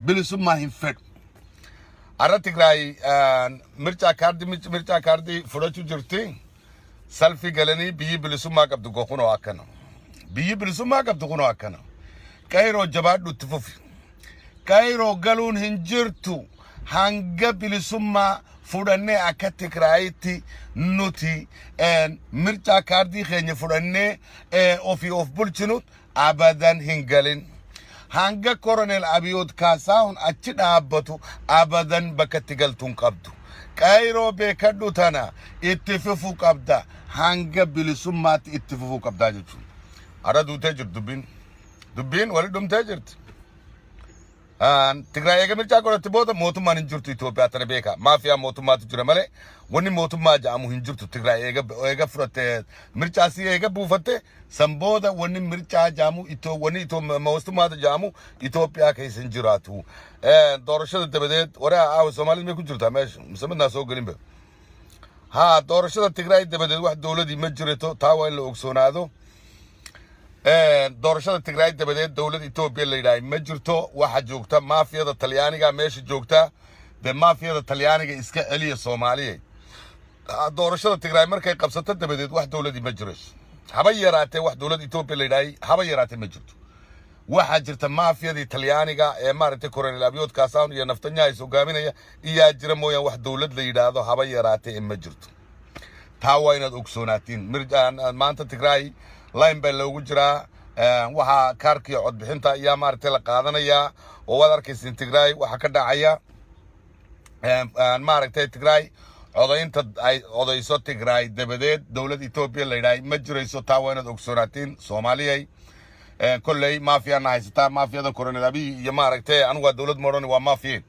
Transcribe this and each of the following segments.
Bilisummaa hin fedhu. Har'a Tigraay mircaa kaardii mircaa kaardii fudhachuu jirti. Salfii galanii biyyi bilisummaa qabdu kunoo akkana. Biyyi bilisummaa qabdu kunoo akkana. Qeyroo, jabaadhu, itti fufi. Qeyroo, galuun hin jirtu hanga bilisummaa fudhannee akka Tigraayitti nuti mircaa kaardii keenya fudhannee ofii of bulchinu abadan hin galin. Hanga Koroneel Abiyoot Kaasaahun achi dhaabbatu abadan bakka itti galtu hin qabdu. Qeyroo, beekadhu, tana itti fufuu qabda, hanga bilisummaatti itti fufuu qabdaa jechuudha. Har'a duutee jirti dubbiin. Dubbiin wali dhumtee jirti. Tigraay eega mircaa godhatte booda mootummaan hin jirtu Itoophiyaa, tana beeka. Maafiyaa mootummaatu jira malee wanni mootummaa jedhamu hin jirtu. Tigraay eega fudhatte, mircaa si eega buufatte, san booda wanni mircaa jedhamu itoo wanni itoo mootummaatu jedhamu Itoophiyaa keessa hin jiraatu. Doorashada dabadeed waraa aawa Soomaalida may ku jirtaa meesha mise midnaa soo gelinba haa. Doorashada Tigraay dabadeed wax dowladii ma jirto, taa waa in la ogsoonaado. Doorashada Tigraay dabadeed dowlad Etoobiya la yidhaahay ma jirto. Waxaa joogta maafiyada Talyaaniga meesha joogta. Dee maafiyada Talyaaniga iska celiya, Soomaaliya. Doorashada Tigraay markay qabsato dabadeed wax dowladii ma jirayso haba yaraatee. Wax dowlad Etoobiya la yidhaahay haba yaraatee ma jirto. Waxaa jirta maafiyadii Talyaaniga ee maaragtay Coronel Abiyood Kaasaun iyo Naftanya is hogaaminaya iyaa jira mooyaan, wax dowlad la yidhaahdo haba yaraatee ma jirto. Taa waa inaad ogsoonaatiin. Maanta Tigraay line baa loogu jiraa. Waxaa kaarkii codbixinta ayaa maaragtay la qaadanayaa oo waad arkaysiin Tigraay waxa ka dhacaya. Maaragtay Tigraay codaynta ay codayso Tigraay dabadeed dowlad Etoobiya la yidhaahay ma jirayso. Taa waa inaad ogsoonaatiin, Soomaaliyay. Kolley maafiyana haysataa, maafiyada Coronel Abiy iyo maaragtay anigu waa dowlad modhan, waa maafiye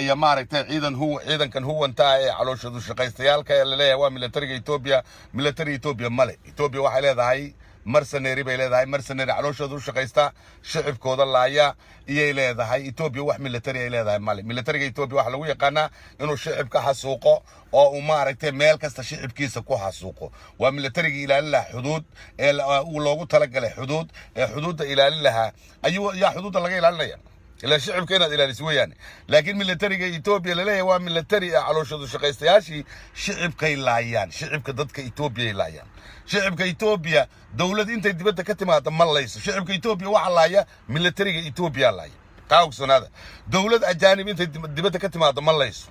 iyo maaragtay ciidan hu ciidankan huwanta ee calooshadu shaqaystayaalka ee laleeyahay waa militariga Etoobiya. Military Etoobiya male. Etoobiya waxay leedahay mercenary bay leedahay, mercenary calooshooda u shaqaysta, shicibkooda laaya iyay leedahay. Etoobiya wax military ay leedahay male. Militariga Etoobiya waxaa lagu yaqaanaa inuu shicibka xasuuqo oo uu maaragtay meel kasta shicibkiisa ku xasuuqo. Waa militarigii ilaalin lahaa xuduud ee uu loogu talagalay xuduud ee xuduudda ilaalin lahaa ayuu yaa xuduudda laga ilaalinaya ilaa shicibka inaad ilaaliso weeyaan. Laakiin militariga Etoobiya laleeyahay waa military ee calooshadu shaqaystayaashii shicibkay laayaan, shicibka dadka Etoobiyay laayaan. Shicibka Etoobiya dowlad intay dibadda ka timaada ma layso. Shicibka Etoobiya waxaa laaya militariga Etoobiya laaya, taa ogsoonaada. Dowlad ajaanib intay dibadda ka timaado ma layso.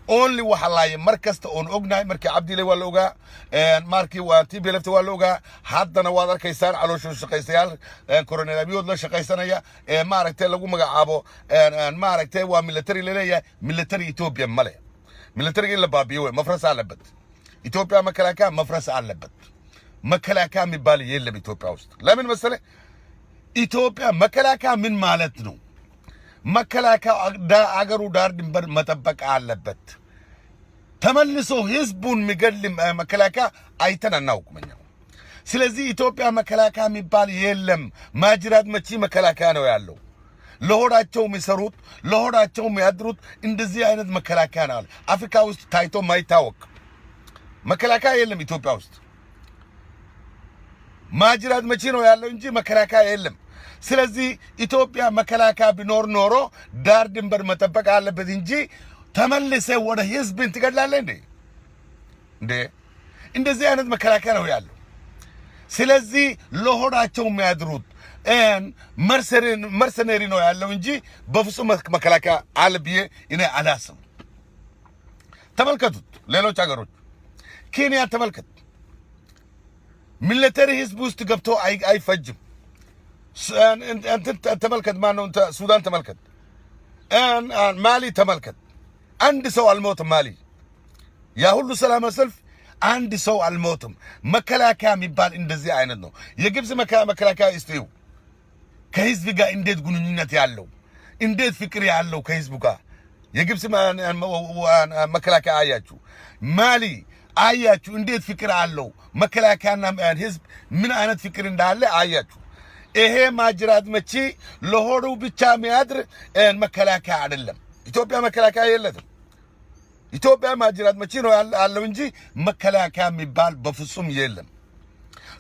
Only waxa laaya mar kasta oon ognahay, markii Cabdile waa la ogaa, markii waa TPLF waa la ogaa, haddana waad arkaysaan caloosho shaqaystayaal Coronel Abiyood la shaqaysanaya ee maaragtay lagu magacaabo maaragtay waa military laleeyahay. Military Ethiopia male. Militariga in la baabiyo wey, መፍረስ አለበት። ኢትዮጵያ መከላከያ መፍረስ አለበት። መከላከያ የሚባል የለም ኢትዮጵያ ውስጥ። ለምን መሰለህ? ኢትዮጵያ መከላከያ ምን ማለት ነው? መከላከያ አገሩ ዳር ድንበር መጠበቅ አለበት። ተመልሶ ህዝቡን የሚገድል መከላከያ አይተን አናውቅም እኛ። ስለዚህ ኢትዮጵያ መከላከያ የሚባል የለም። ማጅራት መቺ መከላከያ ነው ያለው። ለሆዳቸው የሚሰሩት፣ ለሆዳቸው የሚያድሩት እንደዚህ አይነት መከላከያ ነው ያለው። አፍሪካ ውስጥ ታይቶ ማይታወቅ መከላከያ የለም ኢትዮጵያ ውስጥ። ማጅራት መቺ ነው ያለው እንጂ መከላከያ የለም። ስለዚህ ኢትዮጵያ መከላከያ ቢኖር ኖሮ ዳር ድንበር መጠበቅ አለበት እንጂ ተመልሰ ወደ ህዝብን ትገድላለህ እንዴ? እንዴ እንደዚህ አይነት መከላከያ ነው ያለው። ስለዚህ ለሆዳቸው የሚያድሩት mercenary ነው ያለው እንጂ በፍጹም መከላከያ አለ ብዬ እኔ አላስብም። ተመልከቱት፣ ሌሎች ሀገሮች ኬንያ ተመልከት። Military ህዝብ ውስጥ ገብቶ አይፈጅም። እንትን ተመልከት፣ ማነው ሱዳን ተመልከት፣ ማሊ ተመልከት። አንድ ሰው አልሞትም። ማሊ ያ ሁሉ ሰላማዊ ሰልፍ አንድ ሰው አልሞትም። መከላከያ የሚባል እንደዚህ አይነት ነው። የግብፅ መከላከያ እስቲው ከህዝብ ጋር እንዴት ግንኙነት ያለው፣ እንዴት ፍቅር ያለው ከህዝቡ ጋር የግብፅ መከላከያ አያችሁ። ማሊ አያችሁ፣ እንዴት ፍቅር አለው። መከላከያና ህዝብ ምን አይነት ፍቅር እንዳለ አያችሁ። ይሄ ማጅራት መቺ ለሆዱ ብቻ የሚያድር መከላከያ አይደለም። ኢትዮጵያ መከላከያ የለትም። ኢትዮጵያ ማጅራት መቺ ነው ያለው እንጂ መከላከያ የሚባል በፍጹም የለም።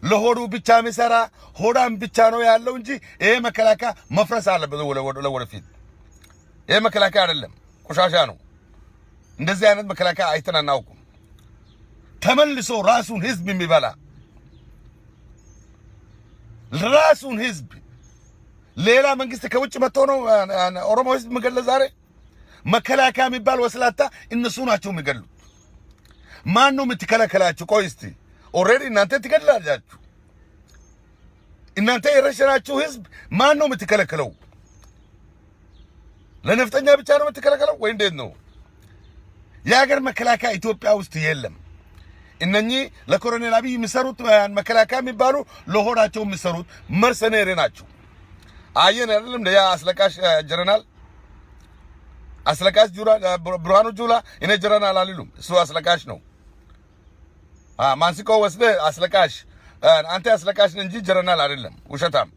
ለሆዱ ብቻ የሚሰራ ሆዳም ብቻ ነው ያለው እንጂ ይሄ መከላከያ መፍረስ አለበት ለወደፊት። ይህ መከላከያ አይደለም፣ ቆሻሻ ነው። እንደዚህ አይነት መከላከያ አይተን አናውቅም። ተመልሶ ራሱን ህዝብ የሚበላ፣ ራሱን ህዝብ፣ ሌላ መንግስት ከውጭ መጥቶ ነው ኦሮሞ ህዝብ የሚገድለው። ዛሬ መከላከያ የሚባል ወስላታ እነሱ ናቸው የሚገድሉት። ማን ነው የምትከላከላችሁ? ቆይ እስቲ፣ already እናንተ ትገድላላችሁ። እናንተ የረሸናችሁ ህዝብ ማን ነው የምትከለከለው? ለነፍጠኛ ብቻ ነው የምትከለከለው ወይ እንዴት ነው? የሀገር መከላከያ ኢትዮጵያ ውስጥ የለም። እነኚህ ለኮሎኔል አብይ የሚሰሩት መከላከያ የሚባሉ ለሆዳቸው የሚሰሩት mercenary ናቸው። አየን አይደለም? ያ አስለቃሽ ጀነራል፣ አስለቃሽ ጁላ፣ ብርሃኑ ጁላ፣ እኔ ጀነራል አልሉም። እሱ አስለቃሽ ነው። ማንሲቆ ወስደህ አስለቃሽ፣ አንተ አስለቃሽ ነህ እንጂ ጀነራል አይደለም፣ ውሸታም።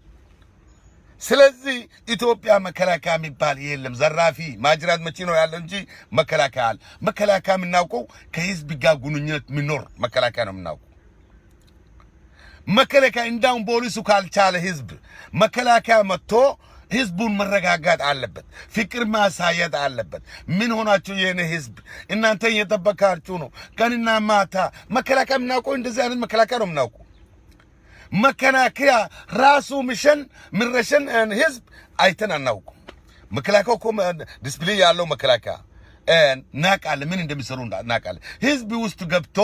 ስለዚህ ኢትዮጵያ መከላከያ የሚባል የለም። ዘራፊ ማጅራት መቺ ነው ያለ እንጂ መከላከያ አለ። መከላከያ የምናውቀው ከህዝብ ጋር ግንኙነት የሚኖር መከላከያ ነው የምናውቀው። መከላከያ እንዳውም ፖሊሱ ካልቻለ ህዝብ መከላከያ መጥቶ ህዝቡን መረጋጋት አለበት። ፍቅር ማሳየት አለበት። ምን ሆናችሁ የኔ ህዝብ፣ እናንተ እየጠበቃችሁ ነው ቀንና ማታ። መከላከያ የምናውቀው እንደዚህ አይነት መከላከያ ነው የምናውቀው። መከላከያ ራሱ ምሸን ምረሸን ህዝብ አይተን አናውቅም። መከላከያው እኮ ዲስፕሊን ያለው መከላከያ እናውቃለን፣ ምን እንደሚሰሩ እናውቃለን። ህዝብ ውስጥ ገብቶ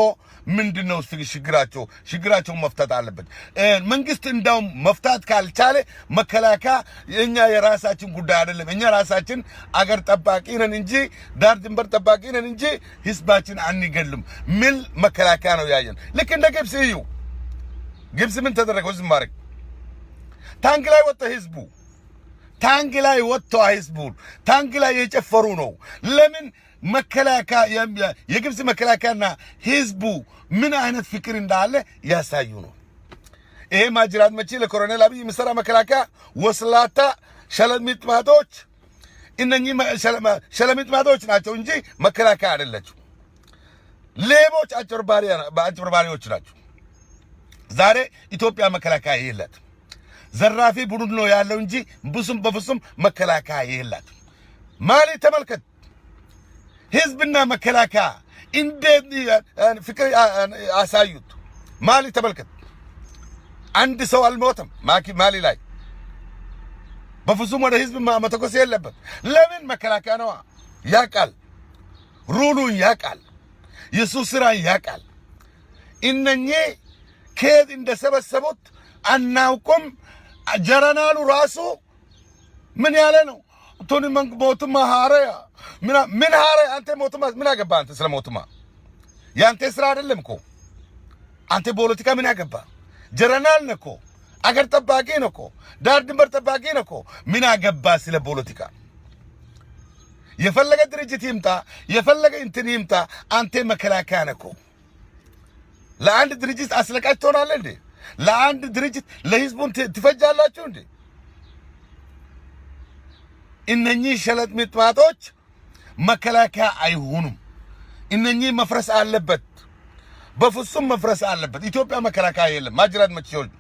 ምንድን ነው ችግራቸው፣ ችግራቸውን መፍታት አለበት። መንግስት እንዳውም መፍታት ካልቻለ መከላከያ እኛ የራሳችን ጉዳይ አይደለም። እኛ ራሳችን አገር ጠባቂ ነን እንጂ፣ ዳር ድንበር ጠባቂ ነን እንጂ ህዝባችን አንገልም ሚል መከላከያ ነው ያየን። ልክ እንደ ግብፅ እዩ። ግብፅ ምን ተደረገ? ዝም ማድረግ ታንክ ላይ ወጥቶ፣ ህዝቡ ታንክ ላይ ወጥቶ፣ ህዝቡ ታንክ ላይ የጨፈሩ ነው። ለምን? መከላከያ፣ የግብፅ መከላከያና ህዝቡ ምን አይነት ፍቅር እንዳለ ያሳዩ ነው። ይሄ ማጅራት መቺ ለኮሎኔል አብይ የሚሰራ መከላከያ ወስላታ ሸለሚጥማጦች፣ እነኚህ ሸለሚጥማጦች ናቸው እንጂ መከላከያ አይደለችም። ሌቦች፣ አጭበርባሪዎች ናቸው። ዛሬ ኢትዮጵያ መከላከያ የላትም። ዘራፊ ቡድን ነው ያለው እንጂ ብዙም በፍጹም መከላከያ የላትም። ማሊ ተመልከት። ህዝብና መከላከያ እንዴት ፍቅር አሳዩት። ማሊ ተመልከት። አንድ ሰው አልሞተም ማሊ ላይ። በፍጹም ወደ ህዝብ መተኮስ የለበት። ለምን? መከላከያ ነዋ። ያውቃል፣ rule ኡን ያውቃል፣ የሱ ስራ ያውቃል። እነኚህ ከየት እንደሰበሰቡት አናውቅም። ጀነራሉ ራሱ ምን ያለ ነው? Tuni mootummaa haaraa ምን haaraa? አንተ mootummaa ምን አገባ? አንተ ስለ mootummaa የአንተ ስራ አይደለም እኮ። አንተ ፖለቲካ ምን አገባ? ጀነራል ነህ እኮ፣ አገር ጠባቂ ነህ እኮ፣ ዳር ድንበር ጠባቂ ነህ እኮ። ምን አገባ ስለ ፖለቲካ? የፈለገ ድርጅት ይምጣ፣ የፈለገ እንትን ይምጣ፣ አንተ መከላከያ ነህ እኮ። ለአንድ ድርጅት አስለቃሽ ትሆናለህ እንዴ? ለአንድ ድርጅት ለህዝቡን ትፈጃላችሁ እንዴ? እነኚህ ሸለጥሚጥማጦች መከላከያ አይሆኑም። እነኚህ መፍረስ አለበት፣ በፍጹም መፍረስ አለበት። ኢትዮጵያ መከላከያ የለም። ማጅራት መቺዎች፣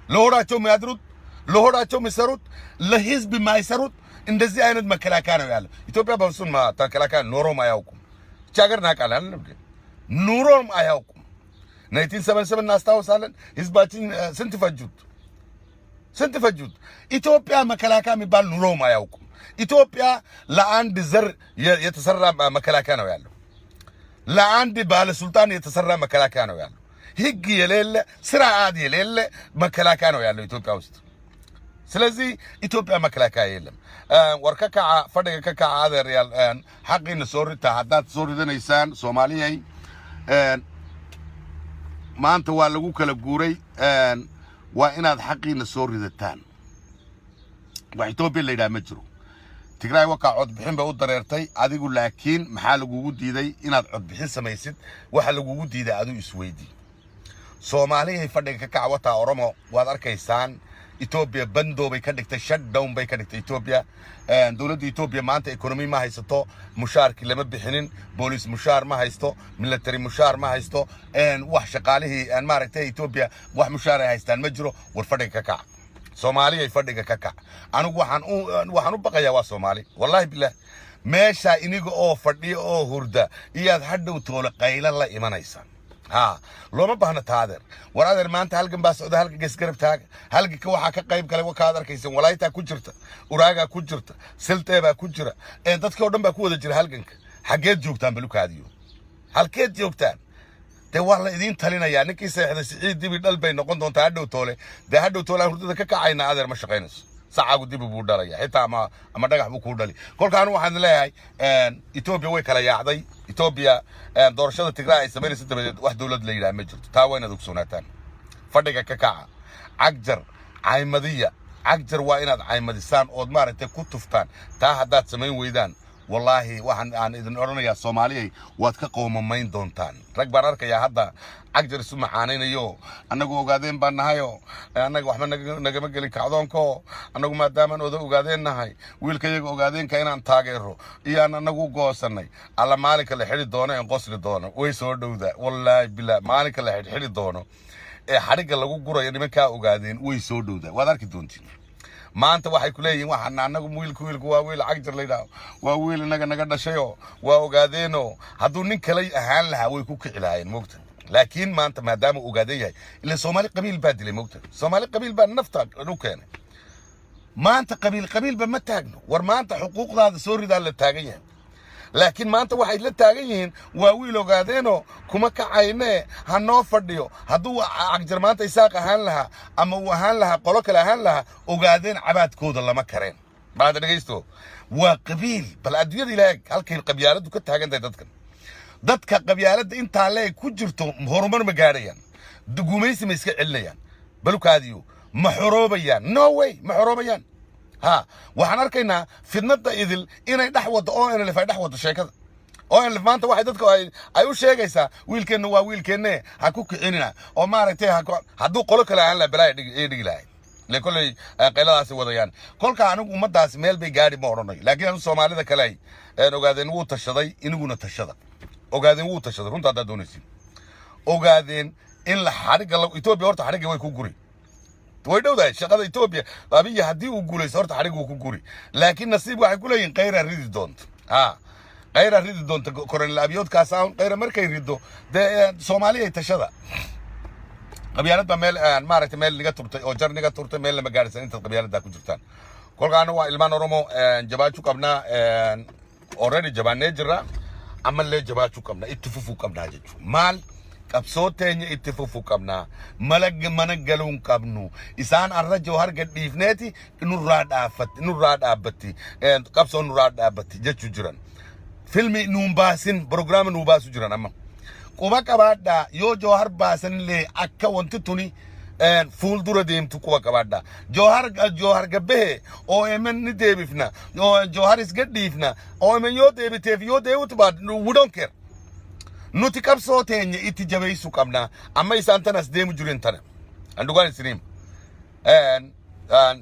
ለሆዳቸው የሚያድሩት፣ ለሆዳቸው የሚሰሩት፣ ለህዝብ የማይሰሩት እንደዚህ አይነት መከላከያ ነው ያለው። ኢትዮጵያ በፍጹም መከላከያ ኖሮም አያውቁም። እቺ ሀገር እናውቃለን አይደል? ኑሮም አያውቁም። 1977 እናስታውሳለን። ህዝባችን ስንት ፈጁት፣ ስንት ፈጁት። ኢትዮጵያ መከላከያ የሚባል ኑሮም አያውቁም። ኢትዮጵያ ለአንድ ዘር የተሰራ መከላከያ ነው ያለው። ለአንድ ባለስልጣን የተሰራ መከላከያ ነው ያለው። ህግ የሌለ፣ ስርዓት የሌለ መከላከያ ነው ያለው ኢትዮጵያ ውስጥ። ስለዚህ ኢትዮጵያ መከላከያ የለም። War ka kaca fadhiga, ka kaca adeerayaal, xaqiina soo rita haddaad soo ridanaysaan. Soomaaliyay, maanta waa lagu kala guuray, waa inaad xaqiina soo ridataan. Wax Etoobiya la yidhaha ma jiro. Tigraay wakaa codbixin bay u dareertay. Adigu laakiin maxaa lagugu diiday inaad codbixin samaysid? Waxa lagugu diiday adigu isweydii. Soomaaliyay, fadhiga ka kaca. Wataa Oromo, waad arkaysaan. Etoobiya bandow bay ka dhigtay, shutdown bay ka dhigtay Etoobiya. Dowladda Etoobiya maanta economy ma haysato, mushaarkii lama bixinin, booliis mushaar ma haysto, military mushaar ma haysto, wax shaqaalihii maaragtay Etoobiya wax mushaar ay haystaan ma jiro. War fadhiga ka kaca. Soomaaliyay, fadhiga ka kac. Anigu waxaan u baqayaa waa Soomaali, wallahi bilah. Meesha iniga oo fadhiya oo hurda iyaad hadhow toole qaylo la imanaysa. Ha looma baahna taa, adeer. War adeer, maanta halgan baa socda, halganka isgarab taaga. Halganka waxaa ka qayb galay wakaad arkaysan, Walaayitaa ku jirta, Uraagaa ku jirta, Silteebaa ku jira, dadkii oo dhan baa ku wada jira halganka. Xaggeed joogtaan? Balukaadiyo, halkeed joogtaan? Dee waa la idiin talinayaa. Ninkii seexday siciid dibi dhal bay noqon doontaa hadhow toole. Dee hadhow toole aan hurdada ka kacayna, adeer, ma shaqaynayso. Sacaagu dibi buu dhalaya xitaa ama dhagax buu kuu dhali. Kolka anigu waxaan leeyahay, Etoobiya way kala yaacday. Etoobiya doorashada Tigray ay samaynaysa dabadeed wax dowlad la yidhaha ma jirto. Taa waa inaad ogsoonaataan. Fadhiga ka kaca. Cagjar caymadiya, Cagjar waa inaad caymadisaan ood maaragtay ku tuftaan. Taa haddaad samayn weydaan, wallaahi waxaan aan idin odhanayaa, Soomaaliyay, waad ka qoomamayn doontaan. Rag baan arkayaa hadda Cagjar isu macaanaynayo: "Annagu Ogaadeen baan nahayo, annaga waxba nagama gelin kacdoonko, annagu maadaamaan oda Ogaadeen nahay, wiilka iyaga Ogaadeenka inaan taageero iyaan annagu goosannay." Alla, maalinka la xidhi doono en qosli doono way soo dhowda. Wallaahi billah, maalinka la xidhxidhi doono ee xadhigga lagu gurayo nimankaa Ogaadeen way soo dhowdaa, waad arki doontiin. Maanta waxay ku leeyihiin, "Waxaan anagu wiilku waa wiil Cagjar la yidhaaho, waa wiil inaga naga dhashayoo waa Ogaadeenoo." Hadduu nin kale ahaan lahaa way ku kici lahaayeen, moogta. Laakiin maanta maadaama uu Ogaadeen yahay, ila Soomaali qabiil baa dilay, moogta. Soomaali qabiil baa nafta u keenay. Maanta qabiil qabiilba ma taagno. War maanta xuquuqdaada soo ridaa la taagan yahay, laakiin maanta waxay la taagan yihiin, "Waa wiil Ogaadeenoo, kuma kacaynee, ha noo fadhiyo." Hadduu Cagjar maanta Isaaq ahaan lahaa ama uu ahaan lahaa qolo kale ahaan lahaa, Ogaadeen cabaadkooda lama kareen. Baada dhegaysto, waa qabiil. Bal adduunyada ilaah, halkay qabyaaladdu ka taagan tahay. Dadkan, dadka qabyaaladda intaa leeg ku jirto horumar ma gaadhayaan, gumaysi ma iska celinayaan, balukaadiyo ma xoroobayaan? No way, ma xoroobayaan. Ha, waxaan arkaynaa fidnada idil inay dhex waddo ONLF, ay dhex waddo sheekada ONLF. Maanta waxay dadka ay u sheegaysaa, "Wiilkeenna waa wiilkeenne, ha ku kicinina." Oo maaragtay hadduu qolo kale ahaan laha, balaaya ay dhigi lahay ile kolley qayladaasi wadayaan. Kolka anigu ummaddaasi meel bay gaadhi ma odhanayo, laakiin anu Soomaalida kale ay Ogaadeen wuu tashaday, iniguna tashada. Ogaadeen wuu tashaday, runta haddaad doonaysin. Ogaadeen in la xadhigga Etoobiya horta xadhigga way ku guri, way dhowdahay shaqada Etoobiya. Abiya haddii uu guulaysto, horta xadhig wuu ku guri, laakiin nasiib waxay ku leeyihin Khayraa ridi doonta. Ha, Khayraa ridi doonta koronel Abiyoodkaas. Khayra markay rido, dee Soomaaliya tashada. Qabyaalad baa meel maaragtay meel niga turtay oo jar niga turtay, meel lama gaadhaysan intaad qabyaaladdaa ku jirtaan. Kolkaana waa ilmaan Oromo, jabaaju qabnaa. Already jabaannee jirra, ammallee jabaachuu qabna, itti fufuu qabnaa jechuudha. Maal qabsoo teenya itti fufuu qabnaa, mala mana galuu hin qabnu. Isaan arra Jawhar gadhiifneeti nurraa dhaaffatti, nurraa dhaabbatti, qabsoo nurraa dhaabbatti jechuu jiran. Filmi nuun baasin, prograama nuu baasu jiran amma. Quba qabaadhaa, yoo Jawhar baasanillee akka wanti tuni fuuldura deemtu quba qabaadhaa. Jawhar gabbahe, OMN ni deebifna, Jawharis gadhiifna. OMN yoo deebiteef yoo deebitu baat, we don't care. Nuti qabsoo teenya itti jabeessuu qabna. Amma isaan tanas deemu jiren tana. An dhugaan isiniim.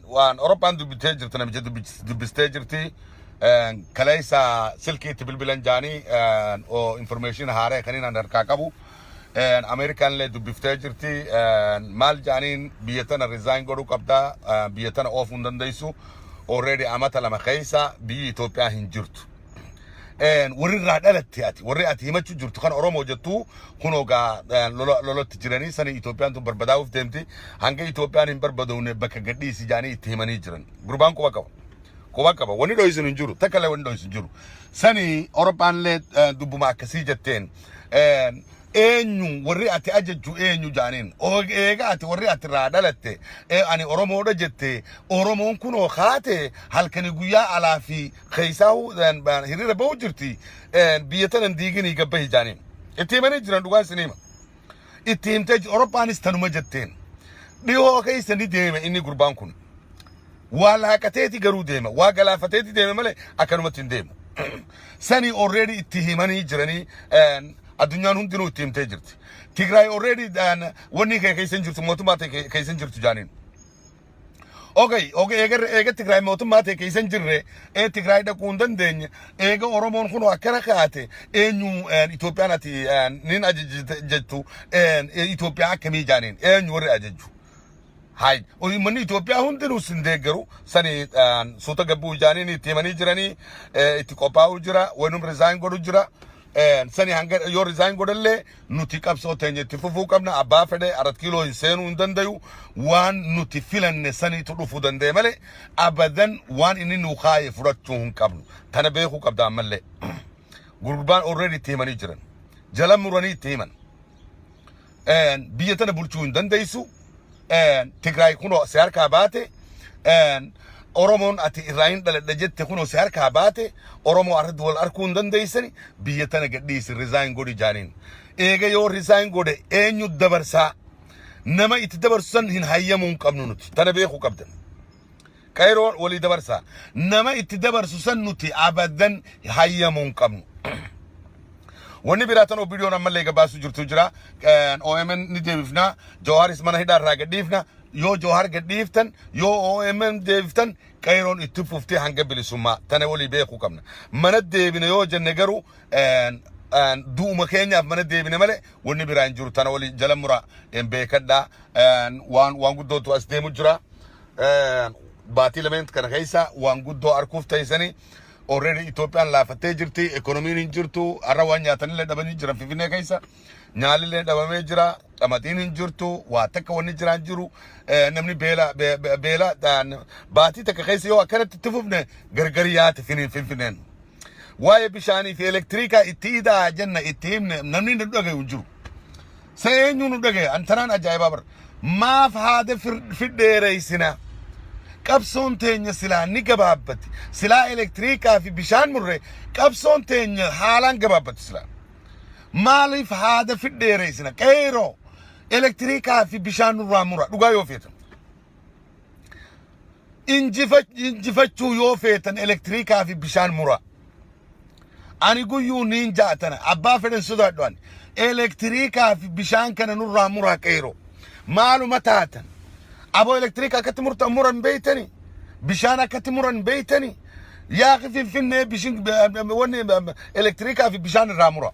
Waan Eurooppaan dubbitee jirti, namicha dubbistee jirti. Kaleessa silkiitti bilbilan jaanii oo information haaree kan inaan harkaa qabu. Ameerikaan illee dubbiftee jirti. Maal jaaniin? Biyya tana resign godhuu qabdaa, biyya tana oofuu hin dandeessu. Already amata 2 keessa biyyi Itoophiyaa hin jirtu. Warri irraa dhalatte ati, warri ati himachuu jirtu kan Oromoo jettu kun ogaa lolatti jiranii sani. Itoophiyaan tun barbadaa'uuf deemti. Hanga Itoophiyaan hin barbadoofne bakka gadhiisi jaanii itti himanii jiran. Gurbaan quba qaba. Quba qaba. Wanni dho'isun hin jiru. Takka illee wanni dho'isu hin jiru. Sani Eurooppaan illee dubbuma akkasii jetteen. Eenyu warri ati ajajju, eenyu jaaniin? Eega ati warri ati irraa dhalatte ani Oromoodha jette, Oromoon kunoo kaate halkani guyyaa alaa fi keessaa hiriira bahu jirti, biyya tanan diiginii gabbahi jaaniin. Itti himanii jiran, dhugaan isiniima. Itti himtee Eurooppaanis tanuma jetteen. Dhihoo keessa ni deeme inni gurbaan kun. Waa laaqateeti garuu deema, waa galaafateeti deeme malee akkanumatti hin deemu. Sani already itti himanii jiranii, addunyaan hundinuu itti himtee jirti. Tigraay already wanni kee keessa hin jirtu, mootummaa ta'e keessa hin jirtu jaaniin. Okay, eega Tigraay mootummaa ta'e keessa hin jirre, ee Tigraay dhaquu hin dandeenye, eega Oromoon kun akkana kaate, eenyu Itoophiyaan ati nin ajajju jettu, Itoophiyaa akkamii jaaniin? Eenyu warri ajajju? Hay uummanni Itoophiyaa hundinuu sin deeggaru sani suuta gabbuu ijaaniin itti himanii jiranii, itti qophaa'uu jira, wanum resign godhu jira. Sani hanga yoo resign godhallee nuti qabsoo teenya itti fufuu qabna. Abbaa fedhe Arat Kiiloo hin seenuu hin dandayu. Waan nuti filanne saniitu dhufuu danda'e malee abadan waan inni nu kaaye fudhachuu hin qabnu. Tana beekuu qabda ammallee. Gurbaan already itti himanii jiran. Jala muranii itti himan. Biyya tana bulchuu hin dandeessu. Tigraay kunoo si harkaa baate. Oromoon ati irraa hin dhaladha jette kunoo si harkaa baate. Oromoo irratti wal arkuu hin dandeessani. Biyya tana gadhiisi, resign godhi jaaniin. Eega yoo resign godhe eenyu dabarsaa? Nama itti dabarsu san hin hayyamuu hin qabnu nuti. Tana beekuu qabdan. Qeeroo walii dabarsaa. Nama itti dabarsu san nuti abadan hayyamuu hin qabnu. Wanni biraa tan OPDOn ammallee gabaasuu jirtu jira. OMN ni deebifna. Jawaaris mana hidhaa irraa gadhiifna. Yoo Jawaar gadhiiftan, yoo OMN deebiftan, qeeroon itti fuftee hanga bilisummaa. Tana walii beekuu qabna. Mana deebine yoo jenne garuu du'uma keenyaaf mana deebine malee wanni biraa hin jiru. Tana walii jala mura beekadhaa. Waan guddootu as deemu jira. Baatii lameen kana keessa waan guddoo arguuf ta'isanii. Already Itoophiyaan laafattee jirti, ekonomiin hin jirtu, har'a waan nyaatanillee dhabanii jiran Finfinnee keessa. Nyaalillee dhabamee jira, qamadiin hin jirtu, waa takka wanni jiraan jiru, namni beela beela baatii takka keessa yoo akkanatti itti fufne gargar yaate Finfinneen. Waa'ee bishaanii fi elektiriikaa itti idaa jenna, itti himne, namni nu dhagayu hin jiru. Se eenyu nu dhagaye? Antanaan ajaa'ibaa bara. Maaf haada fidheereysina? Qabsoon teenya silaa ni gabaabbatti. Silaa elektiriikaa fi bishaan murre qabsoon teenya haalaan gabaabbatti silaa. Maaliif haada fidheereysina? Qeeroo, elektiriikaa fi bishaan nurraa mura dhugaa yoo feetan. Injifachuu yoo feetan elektiriikaa fi bishaan mura. Ani guyyuu niin jaatana, abbaa fedhan sodaadhu ani. Elektiriikaa fi bishaan kana nurraa muraa qeeroo. Maaluma taatan? Aboo, elektiriika akkatti murtan muran beeytani? Bishaan akkatti muran beeytani? Yaaqi Finfinnee bishin wanni elektiriikaa fi bishaan irraa mura.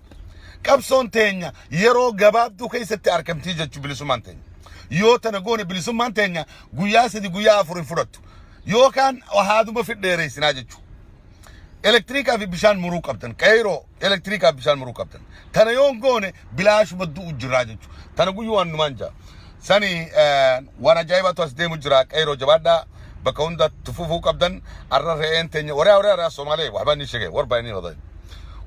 Qabsoon teenya yeroo gabaabduu keessatti argamtii jechuu bilisummaan teenya. Yoo tana goone bilisummaan teenya guyyaa 3, guyyaa 4 hin fudhattu. Yookaan haaduma fidheeressinaa jechuu. Elektiriikaa fi bishaan muruu qabdan. Qeeroo, elektiriikaa fi bishaan muruu qabdan. Tana yoo hin goone bilaashuma du'u jiraa jechuudha. Tana guyyuu waan numaan jaa. Sani waan ajaa'ibaatu as deemu jira. Qeeroo, jabaadhaa. Bakka hunda tufufuu qabdan. Arra re'een teenya waraa waraa waraa Soomaaliya waxbaa nii sheegay, war baa inii waday,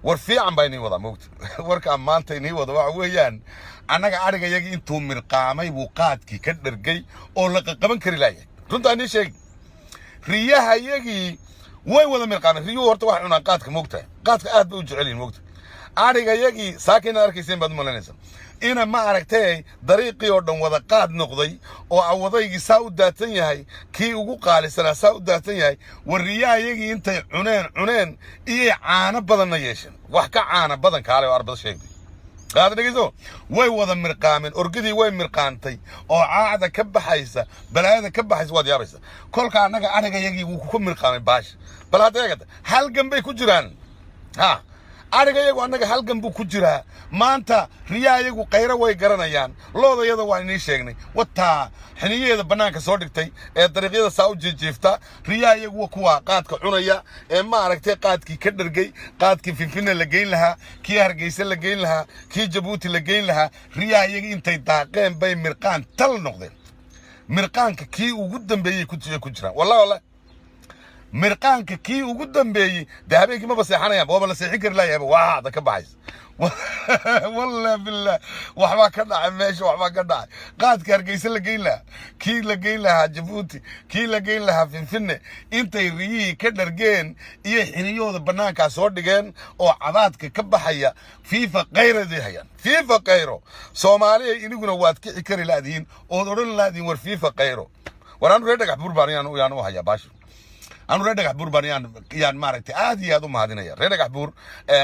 war fiican baa inii wadaa moogta. Warka aan maanta inii wado waxa weeyaan annaga adhiga yagii intuu mirqaamay buu qaadkii ka dhergay oo la qaqaban kari laayay. Runtaa inii sheeg, riyaha yagii way wada mirqaameen. Riyuhu horta waxay cunaan qaadka moogtahay, qaadka aad bay u jecel yihiin moogta. Adhiga yagii saaka inaad arkayseen baad u malaynaysaa ina ma aragtay dariiqii oo dhan wada qaad noqday oo awadaygii saa u daadsan yahay, kii ugu qaalisanaa saa u daadsan yahay. War riyaha yagii intay cuneen cuneen iyay caano badanna yeesheen. Wax ka caano badan kaale oo arbada sheegtay qaada dhegeyso. Way wada mirqaameen, orgidii way mirqaantay oo caacda ka baxaysa, balaayada ka baxaysa waad yaabaysa. Kolka annaga adhiga yagii wuu ku mirqaamay baasha. Bal hadda eegata, halgan bay ku jiraan. Ha, adhiga yagu annaga halgan buu ku jiraa maanta. Riyaha yagu qayro way garanayaan. Loodayada waan inii sheegnay, wataa xiniyaheeda bannaanka soo dhigtay ee dariiqyada saa u jiijiifta. Riyaha yagu kuwa qaadka cunaya ee ma aragtay qaadkii ka dhergay, qaadkii Finfinne la geyn lahaa, kii Hargeysa la geyn lahaa, kii Jabuuti la geyn lahaa. Riyaha yaga intay daaqeen bay mirqaan tal noqdeen. Mirqaanka kii ugu dambeeyey ku jiraan. Wallahi wallahi, mirqaanka kii ugu dambeeyey dee habeenkii maba seexanayaan, waaba la seexin kari laayahayba waada ka baxaysa. Wallah billah, waxbaa ka dhacay meesha, waxbaa ka dhacay. Qaadka Hargeysa la geyn lahaa, kii la geyn lahaa Jabuuti, kii la geyn lahaa Finfinne, intay riyihii ka dhargeen iyo xiniyooda bannaankaa soo dhigeen oo cabaadka ka baxaya. Fiifa kayraday hayaan, fiifa kayro. Soomaaliya iniguna waad kici kari laadihiin ood odhan laadihiin war fiifa kayro. War anu reer Dhagax Buur baan yaan u hayaa baasha. Anu reer Dhagax Buur baan yaan maaragtay aad iyo aad u mahadinaya. Reer Dhagax Buur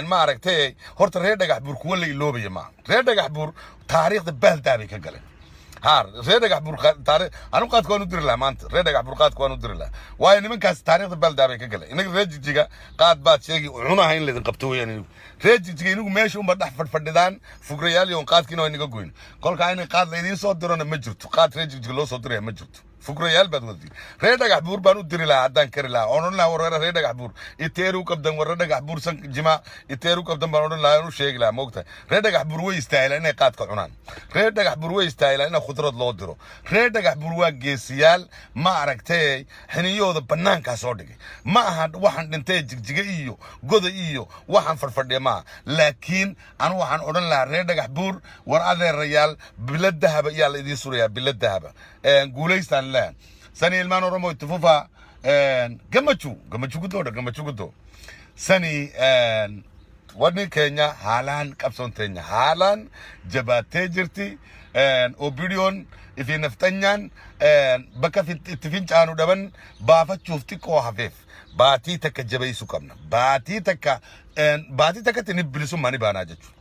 maaragtay, horta reer Dhagax Buur kuwa la iloobaya maaha. Reer Dhagax Buur taariikhda baaldaa bay ka galeen. Haa, reer Dhagax Buur taariikh anu qaadka waan u diri lahaa maanta. Reer Dhagax Buur qaadka waan u diri lahaa, waayo nimankaas taariikhda baldaa bay ka galeen. Inaga reer Jigjiga qaad baad sheegi cunaha in laydin qabto weeyaan. Inagu reer Jigjiga inagu meesha unba dhex fadhfadhidaan fugrayaal iyo qaadkiina waa inaga goyn. Kolkaa in qaad laydiin soo dirona ma jirto, qaad reer Jigjiga loo soo diraya ma jirto, fugrayaal baad wadtiin. Reer Dhagax Buur baan u diri lahaa haddaan kari lahaa, oon odhan lahaa warreera reer Dhagax Buur iteeru qabdan, warre Dhagax Buur san jima iteeru qabdan baan odhan lahaa, u sheegi lahaa. Moogtahay, reer Dhagax Buur way istaahilaan inay qaadka cunaan. Reer Dhagax Buur way istaahilaan in khudrad loo diro. Reer Dhagax Buur waa geesiyaal, ma aragtay, xiniyooda bannaankaa soo dhigay. Ma aha waxaan dhintay Jigjiga iyo Goda iyo waxaan fadhfadhiya maaha, laakiin anu waxaan odhan lahaa reer Dhagax Buur, war adeerayaal, bilo dahaba iyaa la idiin surayaa, bilo dahaba, guulaystaan leeyahay. Sani ilmaan Oromo itti fufa. Gammachuu, gammachuu guddoodha, gammachuu guddoo. Sani wanni keenya haalaan, qabsoon teenya haalaan jabaattee jirti. OPDOn ifi nafxanyaan bakka itti fincaanu dhaban baafachuuf xiqqoo hafeef. Baatii takka jabeessuu qabna. Baatii takka, baatii takkatti ni bilisummaa ni baanaa jechuudha.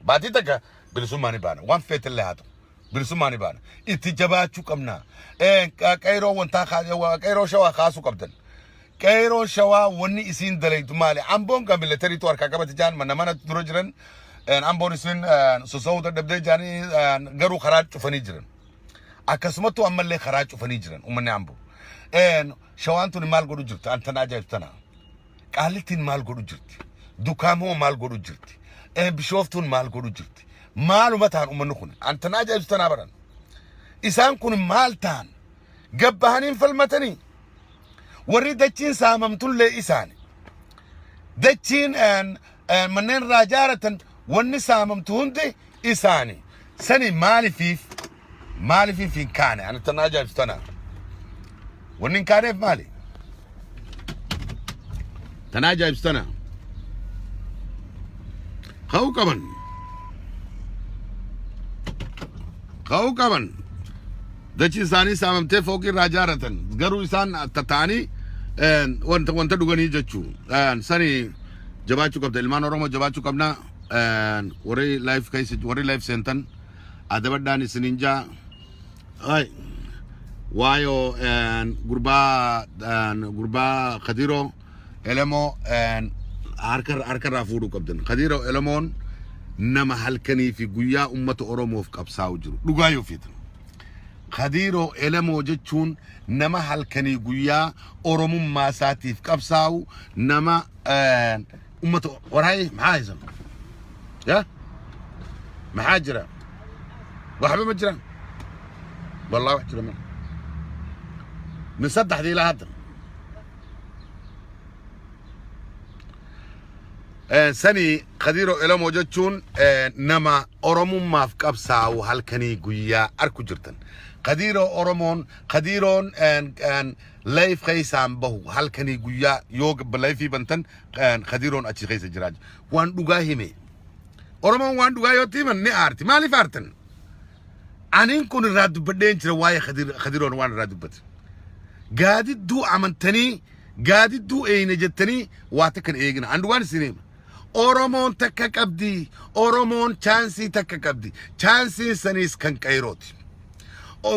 Baatii takka bilisummaa ni baana. Waan feetillee haa ta'u, bilisummaa ni baana. Itti jabaachuu qabna. Qeyroo wantaa, qeyroo Shawaa kaasuu qabdan. Qeyroo Shawaa wanni isiin dalaytu maali? Amboon kan militariitu harkaa qabate jaan, mana mana dura jiran. Amboon isin sosso'uu dadhabdee jaanii, garuu karaa cufanii jiran. Akkasumattuu ammallee karaa cufanii jiran uummanni Amboo. Shawaan tuni maal godhu jirti? Antan ajaa'ibsu tana. Qaallittiin maal godhu jirti? Dukaamoo maal godhu jirti? Bishooftuun maal godhu jirti? Maaluma ta'an uummanni kun? Antan ajaa'ibsu tanaa baran. Isaan kun maal ta'an? Gabbahaniin falmatanii. Warri dachiin saamamtullee isaani. Dachiin manneen irraa ijaaratan, wanni saamamtu hundi isaani. Sani maalifiif hin kaane? Ani tan ajaa'ibsu tana. Wanni hin kaaneef maali? Tan ajaa'ibsu tana. Ka'uu qaban. Ka'uu qaban. Dachi isaanii saamamtee fooqii irraa ijaaratan. Garuu isaan tatta'anii wanta dhuganii jechuu. Sani jabaachuu qabda. Ilmaan Oromoo jabaachuu qabna. Warri live keessa, warri live seentan, adabadhaan isiniin jaa. Ay. Waayo gurbaa Kadiroo Elemoo harka irraa fuudhuu qabdan. Kadiroo Elemoon nama halkanii fi guyyaa ummata Oromoof qabsaa'u jiru. Dhugaa yoo feetan. Kadiroo Elemoo jechuun nama halkanii guyyaa Oromummaa isaatiif qabsaa'u, nama ummata waraayee maxaa haysan? Ya? Maxaa jira? Waxba ma jiraan. Wallahi wax jira ma. Min 3dii ilaa hadda. Sani Kadiroo Elemoo jechuun nama Oromummaaf qabsaa'u halkanii guyyaa arku jirtan. Kadiroo Oromoon Kadiroon live keessaan bahu, halkanii guyyaa yoo live bantan Kadiroon achi keessa jira. Waan dhugaa hime. Oromoon waan dhugaa yoo himan ni aarti. Maaliif aartan? Aniin kun irraa dubbadheen jira waa'ee Kadiroon waan irraa dubbate. Gaadidduu amantanii, gaadidduu eeyne jettanii waa takka hin eegina. An dhugaan isin hima. Oromoon takka qabdi. Oromoon chance takka qabdi. Chanceiin saniis kan qeerooti.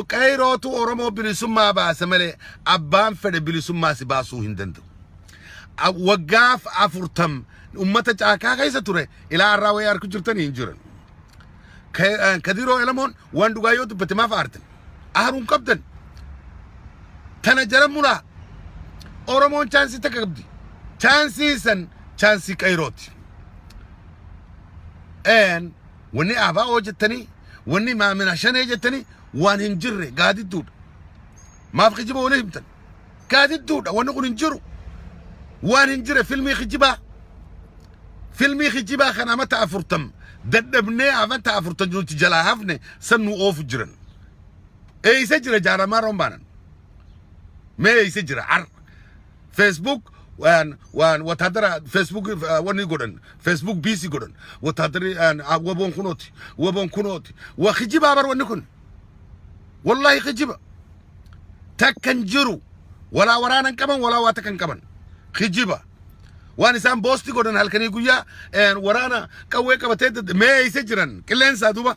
Qeerootu Oromoo bilisummaa baasa malee abbaan fedhe bilisummaa si baasuu hin danda'u. Waggaaf 40 ummata caakaa keessa ture ilaa har'aa wayii harku jirtanii hin jiran. Kadiroo Elemoon waan dhugaa yoo dubbate maaf aartan? Aaruun qabdan. Tana jala muraa. Oromoon chance takka qabdi. Chance san chance qeerooti. En wanni ABO jettanii, wanni maamina shanee jettanii waan hin jirre, gaadidduudha. Maaf kijiba walii himtan? Gaadidduudha, wanni kun hin jiru. Waan hin jirre, filmii kijibaa. Filmii kijibaa kan amata 40 dadhabnee, amata 40 nuti jalaa hafne san nu oofu jiran. Eeysa jira jaaramaa rombaanan? Mee eeysa jira? Ar Facebook waan wataadara Facebook wanni godhan, Facebook busy godhan, wataadari waboon kunooti, waboon kunooti. Waa kijibaa bar wanni kun. Wallahi kijiba. Takkan jiru, walaa waraanan qaban, walaa waa takkan qaban, kijiba. Waan isaan post godhan halkanii guyyaa waraana qawwee qabatee mee eeysa jiran? Qilleensaa duuba.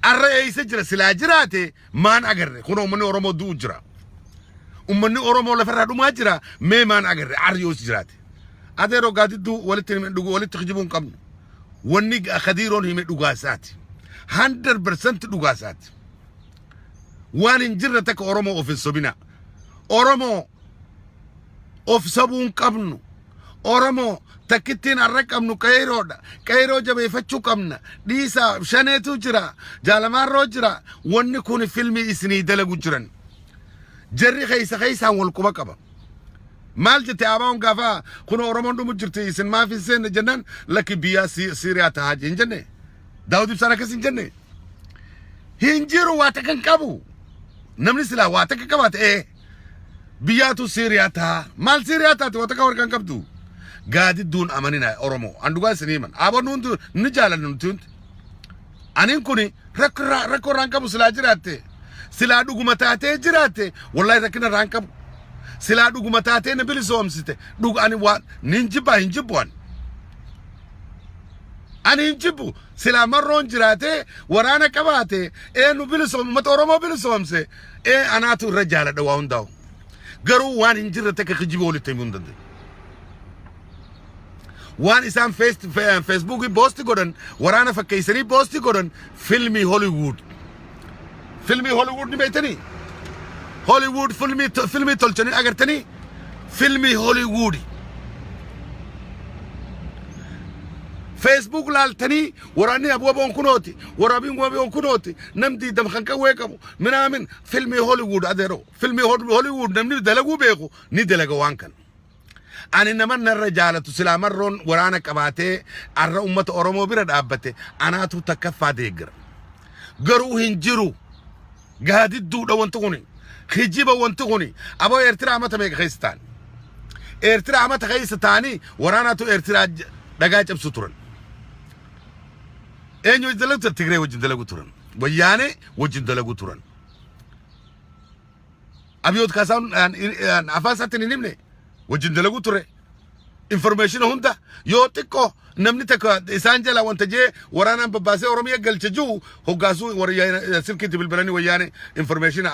Arra eeysa jira silaa jiraate maan agarre kun uummanni Oromoo du'u jira. Uummanni Oromoo lafarraa dhumaa jira mee maan agarre arri yoos jiraate. Adeeroo gaadidduu walitti hime dhugu walitti kijibuu hin qabnu. Wanni Khadiiroon hime dhugaa isaati. 100% dhugaa isaati. Waan hin jirre takka Oromoo of hin sobina. Oromoo of sobuu hin qabnu. Oromoo takkittiin har'a qabnu qeeyroodha. Qeeyroo jabeeffachuu qabna. Dhiisaa shaneetu jira. Jaalamaarroo jira. Wanni kun filmii isinii dalagu jiran. Jarri keessa keessaan wal quba qaba. Maal jette ABOn gaafa kun Oromoon dhumu jirti isin maaf hin seenne jennaan lakki biyya Siiriyaa tahaa hin jenne. Daawud Ibsaan akkas hin jenne. Hin jiru waa takka hin qabu. Namni silaa waa takka qabaate ee biyyaatu Siiriyaa tahaa. Maal Siiriyaa taate waa takka warqaan qabdu. Gaadidduun amanina Oromoo. An dhugaa isin himan. ABOn hundi ni jaalanna nuti hundi. Anin kuni rakkoo irraan qabu silaa jiraatte. Silaa dhuguma taatee jiraatte wallahi rakkina irraan qabu. Silaa dhuguma taatee na bilisoomsite dhuga ani waan nin jibbaa hin jibbu ani. Ani hin jibbu silaa marroon jiraatee waraana qabaate ee nu bilisoom uummata Oromoo bilisoomse ee anaatu irra jaaladha waa hundaa'u. Garuu waan hin jirre takka kijiba walitti himuu hin dandeenyu. Waan isaan feesbuukii poosti godhan waraana fakkeessanii poosti godhan filmii Hollywood. Filmii Hollywood ni beektanii? Hollywood filmii tolchanii agartanii? Filmii Hollywood. Facebook laaltanii waraanni abuwaboon kunooti waraabiin waboon kunooti nam diidam kan qawwee qabu minaamin filmii Hollywood adeeroo filmii Hollywood namni dalaguu beeku ni dalaga waan kana. Ani nama narra jaalatu silaa marroon waraana qabaatee arra ummata Oromoo bira dhaabbate anaatu takkaffaa deeggara. Garuu hin jiru. Gaadidduudha wanti kuni. Kijiba wanti kuni. Aboo Eertiraa amata meeqa keessa ta'an? Eertiraa amata keessa ta'anii waraanaatu Eertiraa dhagaa cabsu turan. Eenyu wajjin dalagu turan? Tigree wajjin dalagu turan. Wayyaanee wajjin dalagu turan. Abiyoot Kaasaahun afaan isaatiin hin himne wajjin dalaguu ture. Information hunda yoo xiqqoo namni takka isaan jala wanta jee waraanaan babbaasee Oromiyaa galche jiru hoggaasuu silkiitti bilbilanii wayyaane information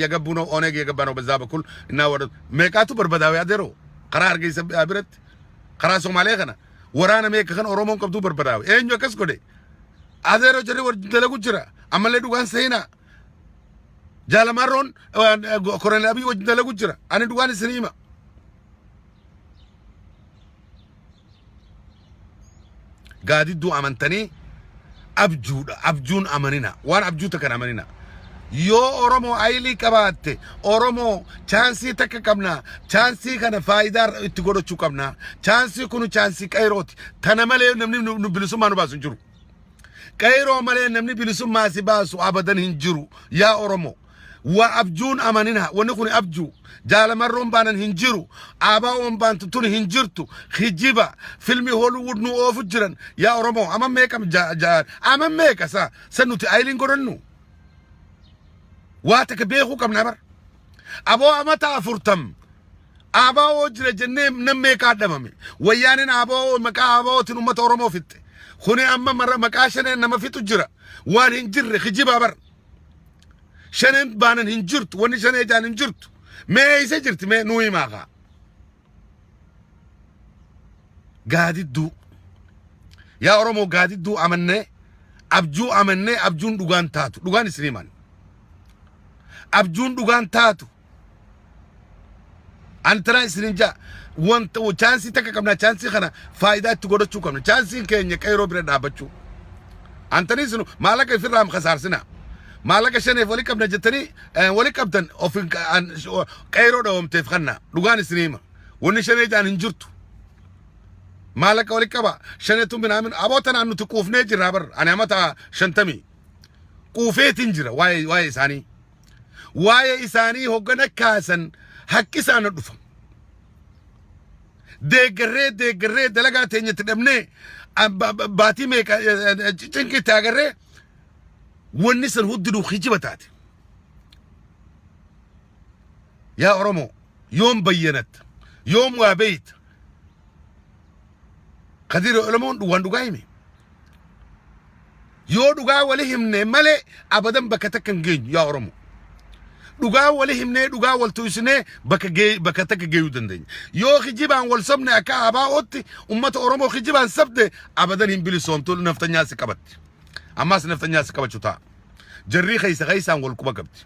yagabbuu ነው ኦነግ የገባ ነው በዛ በኩል እና ወደ meeqaatu barbadaa'e adeeroo karaa Hargeysa biratti karaa Somaalee kana waraana meeqa kan Oromoon qabdu barbadaa'e eenyu akkas godhe adeeroo jarri wajjin dalagu jira ammallee dhugaan seenaa Jaalamarroon Koronel Abiy wajjin dalagu jira. Ani dhugaan isin hima. Gaadidduu amantanii abjuudha. Abjuun amanina. Waan abjuu takkan amanina. Yoo Oromoo ayilii qabaatte Oromoo chaansii takka qabna. Chaansii kana faayidaa itti godhachuu qabna. Chaansii kun chaansii qayrooti. Tana malee namni nu bilisummaa nu baasu hin jiru. Qeyroo malee namni bilisummaa si baasu abadan hin jiru yaa Oromoo. Waa abjuun amanina wanni kun abjuu jaalamarroon baanan hin jiru ABOn baantu tun hin jirtu kijiba filmii Hollywood nu oofu jiran yaa Oromoo ama meeqa ama meeqa sa san nuti ayiliin godhannu waa takka beekuu qabna bar aboo amata afurtam ABO jira jennee nam meeqaa dhabame. Wayyaaneen ABO maqaa ABOtiin uummata Oromoo fixxe. Kuni amma mara maqaa shaneen nama fixu jira. Waan hin jirre kijibaa bar. Shaneen baanan hin jirtu. Wanni shanee jaan hin jirtu. Mee eessa jirti mee nuu himaa kaa. Gaadidduu. Yaa Oromoo gaadidduu amannee abjuu amannee abjuun dhugaan taatu. Dhugaan isin himan. Abjuun dhugaan taatu. Ani tanaa isinin jaa wanta chaansii takka qabna chaansii kana faayidaa itti godhachuu qabna chaansiin keenya qeeroo bira dhaabbachuu. Antanii isin maallaqa ifirraa kasaarsina. Maallaqa shaneef wali qabna jettanii wali qabdan of qeeroo dhawamteef kanna dhugaan isin hima. Wanni shanee jaan hin jirtu. Maallaqa wali qaba shaneetu minaamin aboo tanaan nuti quufnee jirra bar ani amata 50 quufeetiin jira waa'ee isaanii. Waa'ee isaanii hoggana kaasan haqqi isaan dhufa. Deeggarree deeggarree dalagaa teenyatti dhabnee baatii meeqa cinqitti agarree wanni san hundinuu kijiba taate. Yaa Oromoo yoom bayyanatta yoom waa beeyta Kadiir Oromoon waan dhugaa hime. Yoo dhugaa wali himne malee abadan bakka takka hin geenyu yaa Oromoo. Dhugaa wali himnee, dhugaa wal tuysinee bakka takka geeyuu dandeenya. Yoo kijibaan wal sobne, akka ABO'tti ummata Oromoo kijibaan sabde, abadan hin bilisoomtu, naftanyaa si qabatti. Ammaas naftanyaa si qabachuu ta'a. Jarrii keessa keessaan wal quba qabdi.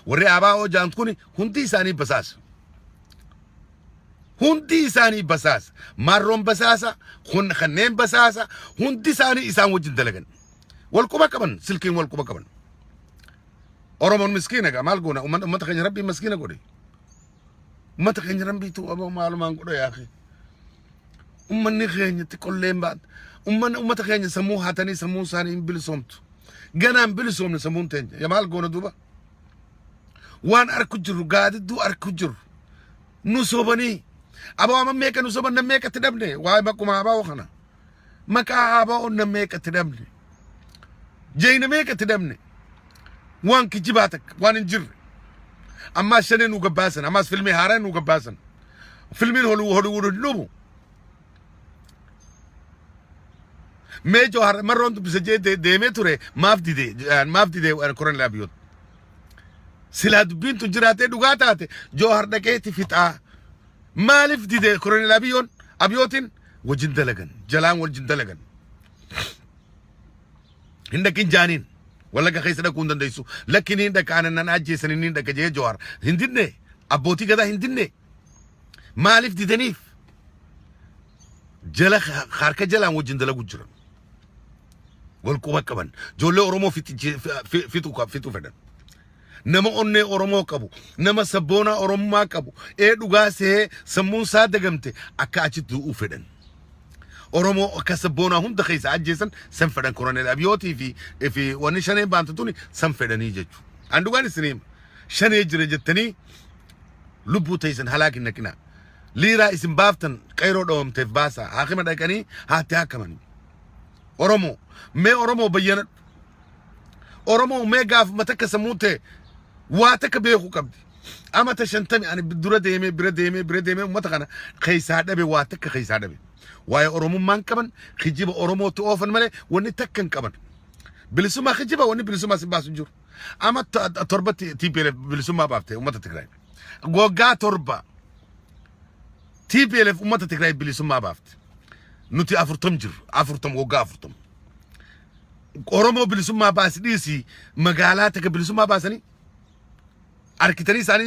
Warri ABO jaan kun hundi isaanii basaasa. Hundi isaanii basaasa. Marroon basaasa, kun kanneen basaasa, hundi isaanii isaan wajjin dalagan. Wal quba qaban, silkiin wal quba qaban. Oromoon miskiina egaa, maal goona? Ummata keenya rabbiin miskiina godhe. Ummata keenya rabbiitu aboo maalumaan godhe yaaqi. Ummanni keenya xiqqolleen baat. Ummanni ummata keenya sammuu hatanii sammuu isaanii hin bilisoomtu. Ganaan bilisoomne sammuun teenya. Yaa maal goona duuba? Waan arku jirru, gaadidduu arku jirru. Nu sobanii. Aboo amma meeqa nu soban, nam meeqatti dhabne waa'ee maquma aboo kana. Maqaa aboo nam meeqatti dhabne. Jeeyina meeqatti dhabne. Waan kijibaa takka waan hin jirre. Ammaas shanee nu gabbaasan, ammaas filmii haaraa nu gabbaasan. Filmiin Hollywood hin dhumu. Mee Jawahar marroon dubbisa jee deemee ture, maaf dide Koronel Abiyoot? Silaa dubbiin tun jiraatee dhugaa taate Jawahar dhaqeeti fixaa. Maaliif dide Koronel Abiyoon? Abiyootiin wajjin dalagan, jalaan wajjin dalagan. Hin dhaqin jaaniin. Wallagga keessa dhaquu hin dandeessu. Lakki, ni dhaqa, anan nan ajjeesan, ni dhaqa jee Jawahar. Hin didne. Abbootii gadaa hin didne. Maaliif didaniif? Jala harka jalaan wajjin dalagu jiran. Wal quba qaban. Ijoollee Oromoo fixuu fedhan. Nama onnee Oromoo qabu, nama sabboonaa Oromummaa qabu, ee dhugaa sehee sammuun isaa dagamte akka achitti du'uu fedhan. Oromoo akka sabboonaa hunda keessa ajjeesan san fedhan. Koronel Abiyootii fi wanni shaneen baantu tuni san fedhanii jechuudha. An dhugaan isin hima. Shanee jira jettanii lubbuu teessan halaak hin naqinaa. Liiraa isin baaftan qeyroo dhawamteef baasaa. Haakima dhaqanii haatti haakamanii. Oromoo mee, Oromoo bayyanadhu. Oromoo mee, gaafuma takka sammuu ta'e waa takka beekuu qabdi. Amata 50 ani dura deemee, bira deemee, bira deemee, uummata kana keessaa dhabe, waa takka keessaa dhabe. Waa'ee Oromummaan qaban, kijiba Oromootti oofan malee wanni takka hin qaban. Bilisummaa kijiba, wanni bilisummaa si baasu hin jiru. Ama torbatti TPLF bilisummaa baafte uummata Tigraay. Waggaa 7 TPLF uummata Tigraay bilisummaa baafte. Nuti 40 jirru, 40, waggaa 40. Oromoo bilisummaa baasi dhiisii, magaalaa takka bilisummaa baasanii arkitanii isaanii.